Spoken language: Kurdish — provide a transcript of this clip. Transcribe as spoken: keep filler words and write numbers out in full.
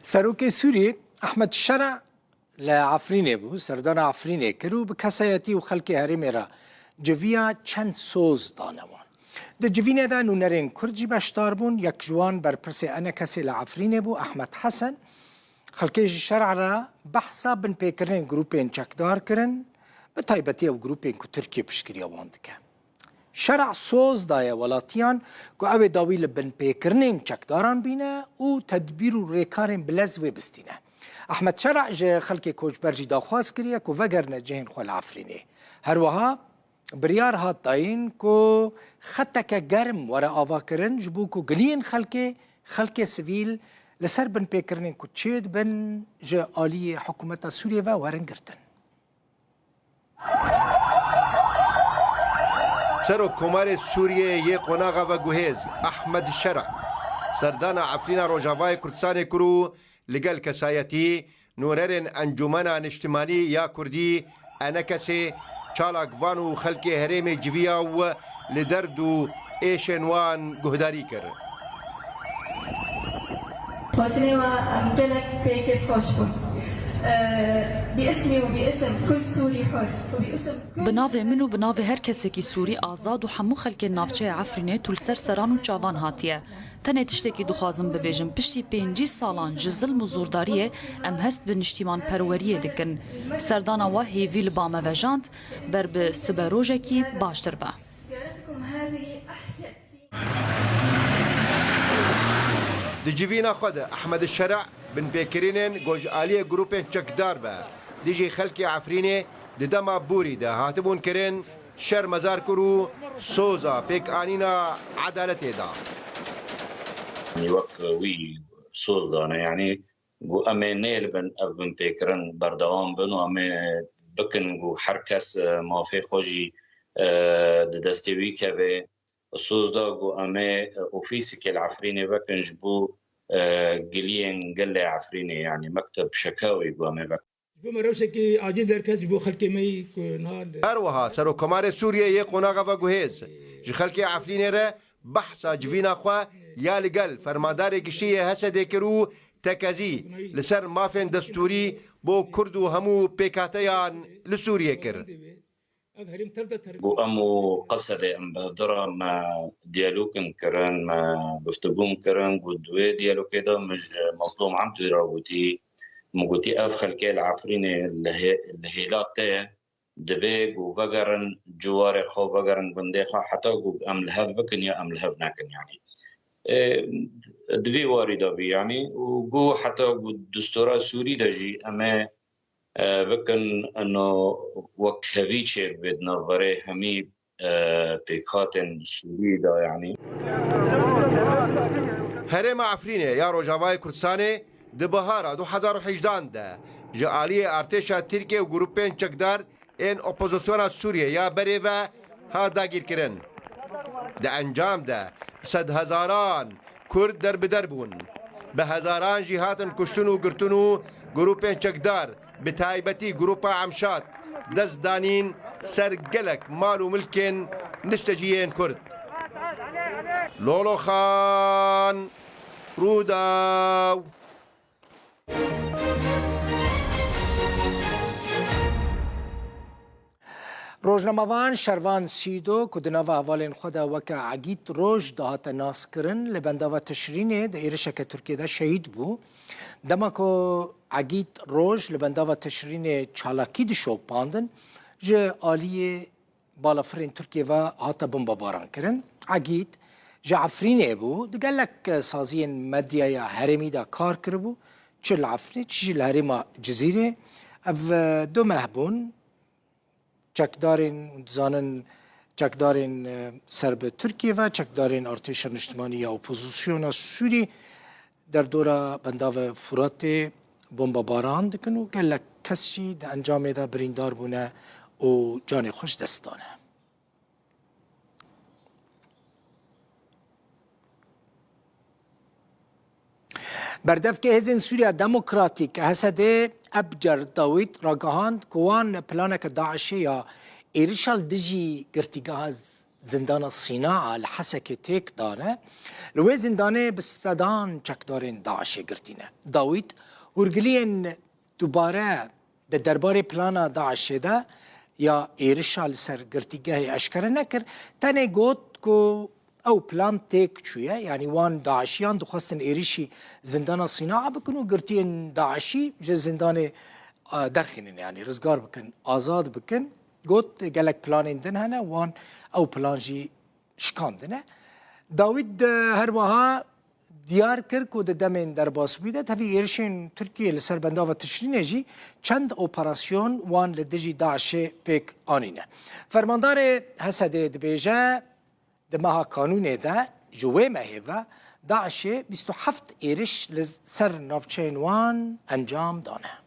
Serokê Sûriyê Ehmed Şera li Efrînê bû, serdana Efrînê kir û bi kesayetî û xelkê herêmê re civiya çend soz dane wan. Di civînê de nûnerên Kurd jî beşdar bûn, yek ji wan berpirsê ENKSê li Efrînê bû, Ehmed Hesen. Xelkê ji Şera re behsa binpêkirinên grûpên çekdar kirin, bi taybetî ew grûpên ku Tirkiye piştgiriya wan dike. Şera soz daye welatiyan ku ew ê dawî li binpêkirinên çekdaran bîne û tedbîr û rêkarên bi lez wê bistîne. Ehmed Şera ji xelkê koçber jî daxwaz kiriye ku vegerine cihên xwe li Efrînê. Her wiha biryar hat dayîn ku xeteke germ were avakirin, ji bo ku giliyên xelkê, xelkê sivîl li ser binpêkirinên ku çêdibin ji aliyê hikûmeta Sûriyê ve werin girtin. Serok Komarê Sûriyeyê yê qonaxa veguhêz Ehmed Şera serdana Efrîna Rojavayê Kurdistanê kir û li gel kesayetî nûnerên Encûmena Niştimanî ya Kurdî, ENKSê, çalak van û xelkê herêmê civiya û li derd û êşên wan guhdarî kir. Hatinê we em gelek pê kêfxweş bûn. Bi ismî û bi isim kul Sûrî hur û bi isim kul Bi navê min û bi navê her kesekî Sûrî azad û hemû xelkên navçeya Efrînê tu li ser seran û çavan hatiye. Tenê tiştekî dixwazim bibêjim, piştî pêncî salan ji zilm û zordariyê em hest bi niştîmanperweriyê dikin. Serdana we hêvî li ba me vejand, ber bi siberojekî baştir be. Di civîna xwe de Ehmed Şera binpêkirinên ku ji aliyê grûpên çekdar ve dijî xelkê Efrînê di dema borî de hatibûn kirin, şermezar kir û soza pêkanîna edaletê da. Wek wî soz dane, yanî ku em ê nêlibin ev binpêkirin berdewam bin û em ê bikin ku her kes, e, mafê xwe jî, e, di destê wî keve. Soz da ku em ê, e, ofîsekê li Efrînê vekin ji bo, e, giliyên gelê Efrînê, yanî mekteb şekawî ku em ê vekin. Ji bo me rewşekî acîl derket ji bo xelkê me yî ku niha li Her wiha Serokkomarê Sûriyê yê qonaxa veguhêz ji xelkê Efrînê re behsa civîna xwe ya li gel Fermandarê Giştî yê Hesedê kir û tekezî li ser mafên destûrî bo Kurd û hemû pêkhateyan li Sûriyê kir. Ev herêm tev de ter- Ku em û Qesedê em bi hev de re me diyalogin kirin, me guftibûn kirin, ku di wê diyalogê de min ji Mezlûm Ebdû re gotî, min gotî ev xelkê li Efrînê li hê-, li hêla te dibe ku vegerin ciwarê xwe, vegerin gundê xwe, heta ku em li hev bikin ya em li hev nekin, yanî. Ê, di vî warî de bî, yanî, û ku heta ku dustora Sûrî de jî em ê e, bikin, ino wekhevî çêbibe di navberê hemî, e, pêkhatên Sûrî de, yanî. Herêma Efrînê ya Rojavayê Kurdistanê di bihara du hezar û hejdehan de ji aliyê artêşa Tirkiye û grûpên çekdar ên opozisyona Sûriyê ya berê ve hat dagîrkirin. Di encam de sedhezaran Kurd derbider bûn. Bi hezaran jî hatin kuştin û girtin û grûpên çekdar, bi taybetî grûpa Emşad, dest danîn ser gelek mal û milkên niştecîyên Kurd. Lolo Xan, Rûdaw. Rojnamevan Şervan Sîdo, ku di nava hevalên xwe de weke Egîd Roj dihate naskirin, li bendava Tişrînê di êrişeke Tirkiyê de şehîd bû. Dema ku Egîd Roj li bendava Tişrînê çalakî dişopandin, ji aliyê balafirên Tirkiyê ve hate bombebaran kirin. Egîd ji Efrînê bû, di gelek saziyên medyaya herêmî de kar kiribû, çi li Efrînê, çi jî li herêma Cizîrê. Ev, e, du meh bûn çekdarên, hûn dizanin, çekdarên, e, ser bi Tirkiyê ve, çekdarên Artêşa Niştimanî ya Opozisyona Sûrî derdora bendavê Furatê bombebaran dikin û gelek kes jî di encamê de birîndar bûne û canê xwe ji dest dane. Berdevkê Hêzên Sûriya Demokratîk, H S D, Ebcer Dawîd ragihand ku wan planeke DAIŞê ya êrişa li dijî girtîgeha Z-, zindana Sînaa li Hesekê têk dane. Li wê zindanê bi sedan çekdarên DAIŞê girtî ne. Dawîd hûrgiliyên dubare di derbarê plana DAIŞê de ya êrişa li ser girtîgehê eşkere nekir. Tenê got ku ew plan têk çûye, yanî wan DAIŞiyan dixwestin êrişî zindana Sînaa bikin û girtiyên DAIŞî ji zindanê, e, derxînin, yanî rizgar bikin, azad bikin. Got, gelek planên din hene, wan ew plan jî şikandine. Dawîd, e, her wiha diyar kir ku di demên derbasbûyî de tevî êrişên Tirkiyê li ser bendava Tişrînê jî çend operasyon wan li dijî DAIŞê pêk anîne. Fermandarê Hesedê dibêje, di meha Kanûnê de ji wê mehê ve DAIŞê bîst û heft êriş li ser navçeyên wan encam dane.